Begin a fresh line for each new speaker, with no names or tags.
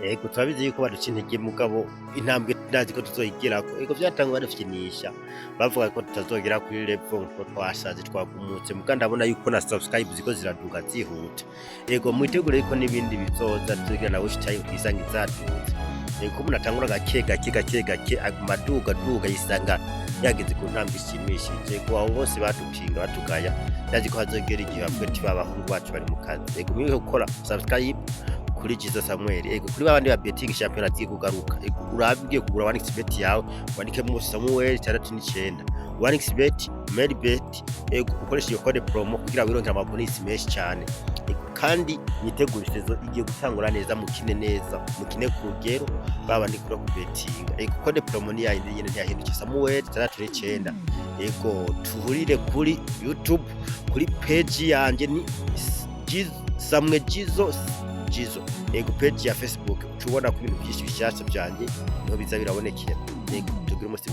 Ego, turabizi yuko baduca intege, mugabo intambwe ndazi ko tuzoyigerako. Ego, vyatanguye badufyinisha, bavuga ko tutazogera kuri level, ko twasaze, twagumutse, muga ndabona yuko na subscribe ziko ziraduga zihuta. Ego, mwitegure yuko n'ibindi bizoza, tuzogira na watch time twisanga izaduze. Ego, umuntu atangura gake gake gake gake, aguma aduga duga, yisanga yageze ku ntambwe ishimishije. Ego, abo bose badupinga, batugaya, ndazi ko hazogera igihe bavuga ati: "Babahungu bacu bari mu kazi." Ego, mwibuke gukora subscribe kuri Jizo Samuel. Ego, kuri babandi ba betting, shampiyona zigiye kugaruka. Ego, urabe ugiye kugura 1xBet yawe, wandikemo Samuel 69, 1xBet, Melbet. Ego, ukoresha iyo code promo kugira wironkere ama bonus menshi cyane. Ego, kandi mwitegure saison igiye gutangura neza, mukine neza, mukine ku rugero, babandi kuri kubetinga. Ego, code promo ni yayindi nyene, ntiyahindutse, Samuel 69. Ego, tuhurire kuri YouTube, kuri page yanje ni Samwe Jizo Jizo. Ego, page ya Facebook ucubona ko ibintu byinshi bishyashya byanjye niho biza birabonekera. Ego, tugire umunsi.